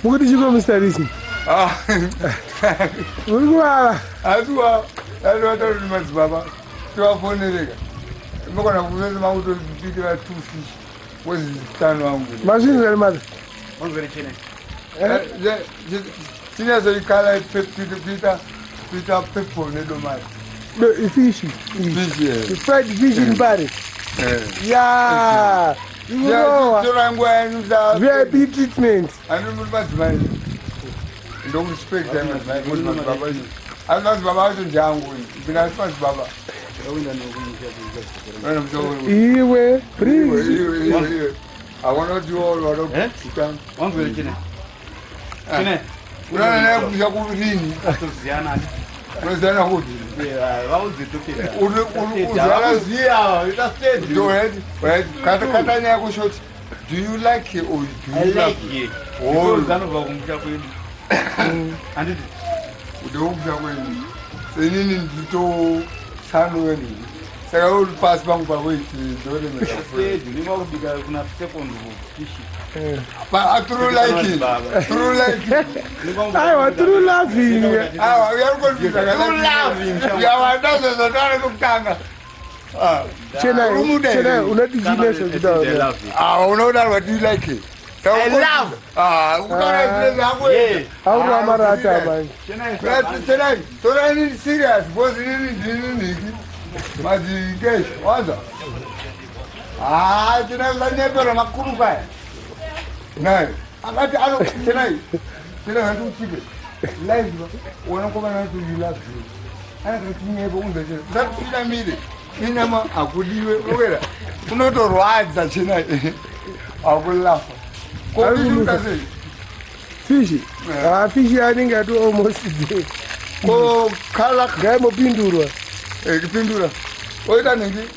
Mukuti chiko, Mr Rism? Ah. Muri kuvava. Asiwa aiwatauri madzibaba tivafonereka mokona kuvese makutobikira two fish wezitano wangu. Mazvinzwa rimari. Chinyazoikala kuita purple nedomasi. Fish. Fish, yeah. Fried fish in Paris. Yeah. Ikurowa. Tora nguva yenyu. VIP treatment. Ani muri madzimai, ndokurespecta madzimai, kuti madzibaba, asi madzibaba acho ndeangu, mina asi madzibaba. Iwe, please. Akona kuti iwo. Wanzwere chine chine. Unana naye kumusha kurini? Toziyana. Unoziyana kuti? Vaudze topera. Kata nyaya kushoti, do you like it or do I you love like it? it. Oh. Because anobva kumusha kwedu, handiti? Ndokumusha kwenyu, senini nditotsano wenini, saka uri pasi pangu pakuiti ndoremera. Steady unenge wakubika kuna second fish. True like it, true like it. Aiwa, true loving. Awa, uyarikonfisa. True loving. Yawandazozotara kutanga. Chenai, Urumuda Chenai, here? unati chineso kutaura. Unodarwa, do you like it? I love. Kutaura zvako. Yeah. Auri marata manje. Chenai, torani serious because inini ndini nhiki madzikeshi wanza. Ah, Chenai, usanyepera makuru kaya nai akati ano. Chenai, Chenai, handikutsike live wanakomana kuti you love you, anakatinyepo unza chena usatifinamire inyama hakudiwe okera unotorwadza. Chenai akulafa Ari kokuti sei? Fish. Ah, fish anenge ati almost there. Ko kala. Ngaimopindurwa. Kupindura oita nhingi,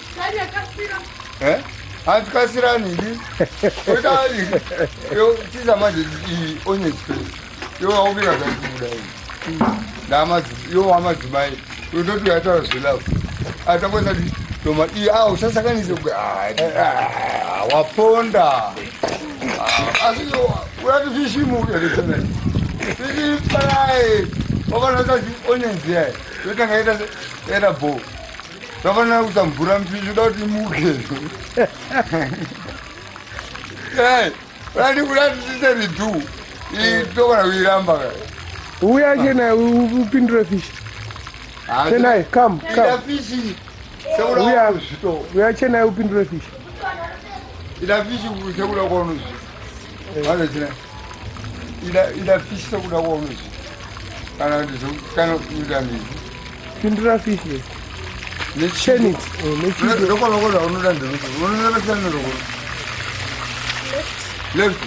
hanzi kasira nhingi, oita nhingi yo chiza manje iyi onions paste yo waubika zvaikubuda iyi yo wamadzimai unoti uyataura zvelove atangoisati toma iyi a usasanganise, waponda. Asi uyati fish imuke fish fry wafanira kuisa onions yayo yotanga yaita yaita bo, zvafanira kuisa mvura mufishi uda kuti imuke. Urati tiite redo, tokona kuiramba ka. Uya Chenai, upindure fish. Chenai, come, Ida come. fish sekuda Uya. kwaunozvito. Uya Chenai, upindure fish. Ida fish sekuda kwaunozvito azachina ida fish sekuda kwaunozvito kana kuti kana kuita nini. Pindura fish. Turn it. Nechido. Rokoloko raunoda nderupi? Unoda nerokolo left,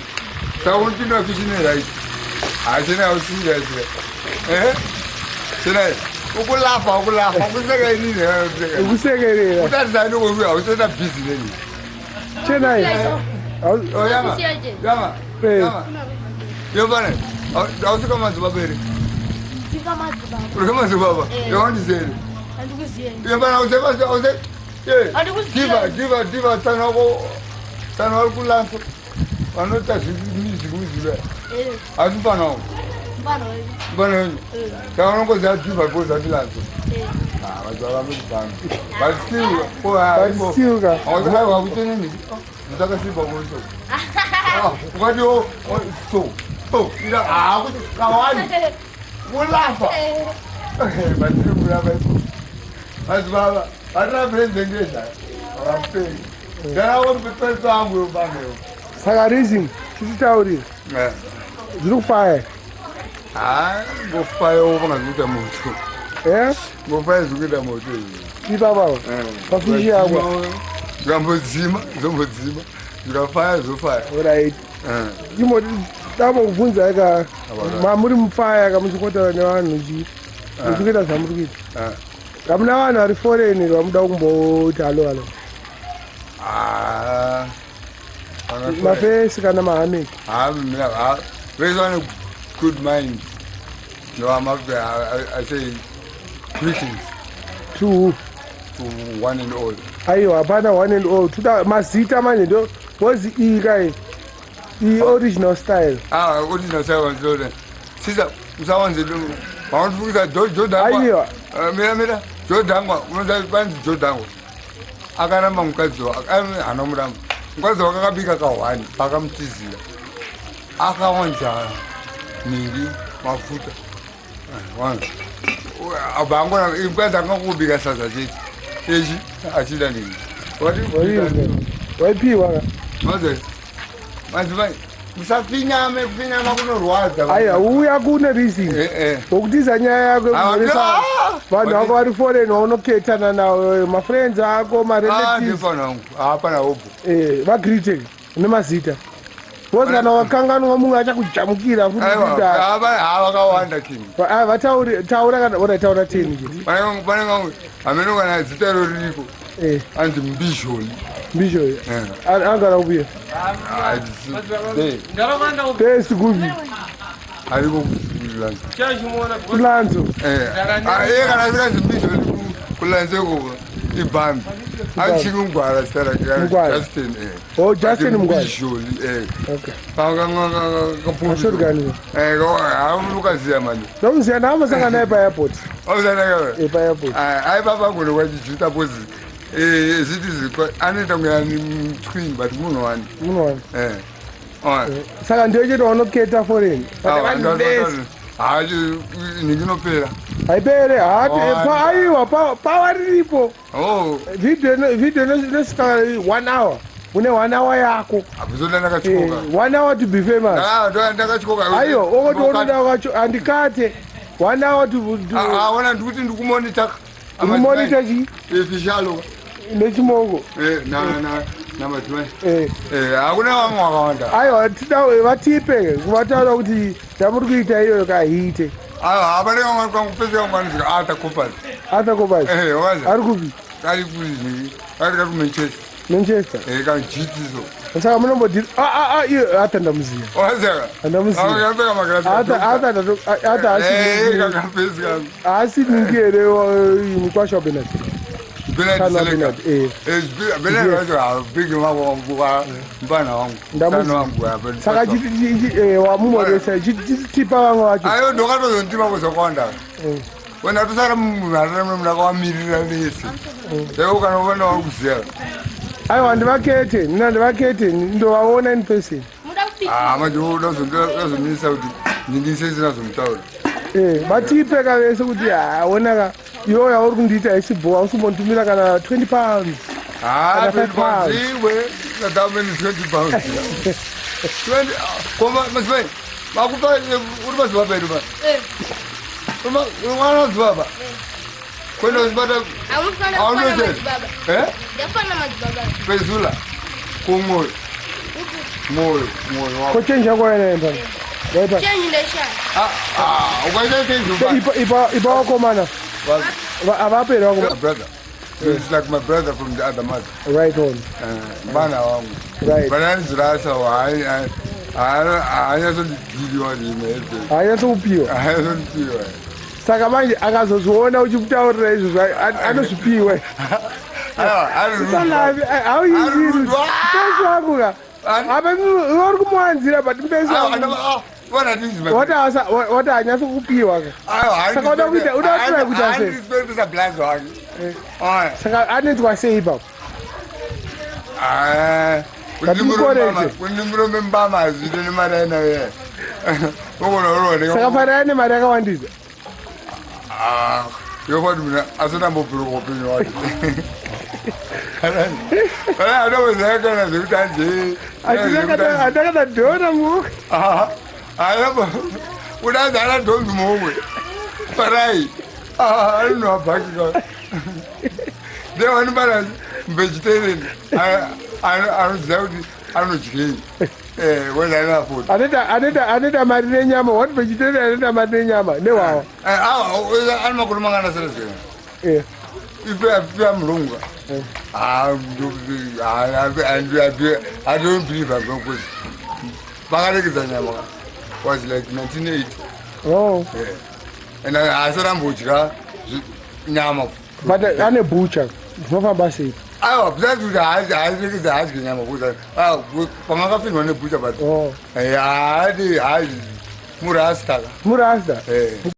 saka unopindura fish neright. Hachena ausirious ehe chenai ukulafa ukulafa kuseka inini. Ukusekerera. Utarisani wewe hauseta busy neni. Chenai. Oh, yama yama. Yama yobana ausika madzibaba here? Ndika madzibaba. Uri madzibaba? Eh. Yawandizere. Handikuziyeni. Yobana ause. Handikuziya. Diva diva diva tsanako tsano vari kulanso vanoita zvemusic muzilwa. Eh, Asi mfana wangu. Mfana wedu. Mfana wenyu. Eh, Saka unongoziva diva because ati lanso. Eh. Madzibaba muzibhanga, but still. But still ka. Aiwa, kuteneni ndakasipa kuso ukati so ira kuti kawani kulafa. Batiri kurapa iko madzibaba vatina purezendesha vapei ndanakompepeso angu yobangeyo. Saka reason tichitaurira. Zviri kufaya. Ha, ngofayo vangazikuita moto. Eh? Ngofaya zvikuita moto izvi. Ipapa. Pafish yako. Zvikambodzima zvombodzima, zvikafaya zvofaya. Alright. Imoti damokubvunza ka mamuri mufaya ka muchikotaura nevanhu chi muchikuita zvamuri kuita. Hamuna vanhu vari foreign vamuda kumboti hello hello? Mafesi kana mahameki. Vese vane good mind. No, I'm up there. I say greetings To who? To one and all. Aiwa, hapana one and all, tuda mazita manje ndo bozi iyi kai. Ioriginal style. Ah, original style wanzilona. Sisa usawanze vaundifungisa Jodhangwa. Aiwa. Mira mira. Jodhangwa, unoziva panzi Jodhangwa. Akaramba mukadzi wake, haana kumuramba. Mukadzi wake akabika kahwani pakamutizira. Akawanza miri mafuta. Wanza. Abva angona mukadzi anga kungobika sadza chete. Echi achida nini. Wati Waipiwa ka. Maze. Madzimai, musafinyame, kufinyama kunorwadza. Aiwa, uya kune reason. Wokutiza nyaya yako yekuzoresa vanhu vako vari foreign vaunoketana navo, mafriends ako, marelatives. Ndifana wangu hapana hopo. Vagrite nemazita. Because kana wakanganwa mumwe achakujamukira futi Aiwa, kuti vakawanda king. Vatauri taura kana ora taura 10 nje. Pane vamwe hameno kana zita iro ririko. Anzi Mbizhoni. Mbizho. Angara kupiya. Pesi kupi? Ariko kulanzo. Kulanzo. Iye kana asingazi Mbizhoni kulanzo ikoko ibhambi. Achiri Mugwara zita rake. Mugwara. Justin. Oh, Justin Mugwara. Mbizhoni. Okay. Ashorgani. Ukaziya manje. Ndomuziya, ndakamosangana naye paairport. Pa-airport. Aipapa gone kwachijuta pozi ziti zikwa anoita kunge ani twin but munhu wani. Munhu wani. Saka ndiyo chete waunoketa foreign. But vanhu vese. Ndinopera. Haipere hati Oh, aiwa pawa riripo. Oh. Video inosvika 1 hour. Une 1 hour yako. Abuzoda ndakatyoka. 1 hour to be famous. Ndakatyoka. Aiwa, okoti unoda wacho andikate 1 hour to Ona ndikuti ndikumonita. Ndikumonita chi? Fishalo. Nechimoko. Na na madzimai. Hakuna vamwe vakawanda. Aiwa, tida vatipe kuvataura kuti zvamuri kuita iyoyo kahiite. Aiwa, hapana vamwe kangupedzera vamwe vanozika Arthur Coppers. Arthur Coppers. Wazi. Ari kupi? Ari kuzi. Ari ku Manchester. Manchester. Kanjitiso. Saka munombodhiri iyo Arthur ndamuziya. Wazaka. Ndamuziya. Akapfeka magirasi. Arthur Arthur Arthur asi kakapedzeka. Asi ningi here mukwasha waBernard. Bernard Kana Seleka. Bernard, eh. Bernard wacho big wako mupana wangu. Ndamuziya. Sana wangu apa. Saka wamumoresa chitipa vamwe vacho. Ayo ndokatozondipa kuzokawanda. Wena tosara munharare mundakawamirira vese. Saka kana uona wakuziya. Aiwa, ndivakete, nina ndivakete, ndovaona in person. Ah, manje udazomisa kuti ndingisesina zomutaura. Vatipe ka vese kuti haonaka iwo yauri kundiita isibhowa usimbonditumira kana 20 pounds. Ah, Kana 20 5 pounds. pounds. Iwe, nadameni 20 pounds. 20 koma madzimai. Makupa uri madzibaba edu pa. Mwana madzibaba. Kwenda uzibata Amufana Aunochera. madzibaba. Eh? Ndafana madzibaba. Pezula. Kumwoyo. Mwoyo, mwoyo wako. Ko change yako wainayo pano? Waipa. Change ndashaya. Ah, ukaita change upa. Ipa vakomana. Havaperi vakomana. Brother. It's like my brother from the other mother. Right on. Mwana wangu. Right. But anizirasa haanyatsondidhiliwa rimwe. Haanyatsokupiwa. Haanyatsondipiwa. Saka manje akazozviona uchimutaurira izvozvo anozvipiwa. Usalavi hauizivi wangu ka. Apa uri kumuwanzira but mupesi wangu. Wati haanyatsokupiwa ka. Saka uda kuita uda kutry kuita sei? Saka anoitwa sei ipapo? Ngatimukorese. Kuti mbama hazviite nemari ainayo. Ogona urooneka. Saka farai ane mari yakawandisa. Yokwati munhu asatambobhuruka upenyu hwake. Kana anoziva kana zvekuti anzi Handakana dhora muoko. Udanzi ana dhonzi muhomwe. Farai. Anonwa bhaki ka. Ndewani pana vegetarian anoziva kuti anodyei. Whether anoafodi. Anoita mari nenyama, one vegetarian anoita mari nenyama nehwawa. Ane makore mangana sera zvena. Ife amurunga. I don't believe I'm going to vakaregedza nyama was like 1980. Oh. Yeah. And asati ambodya nyama. But ane butcher, zvinofamba sei? Aiwa, besides kuti haarekezi haadyi nyama kuza pamakapindwa nebhucha, but Oh. haadi, hayi, murasta. Murasta. Eh.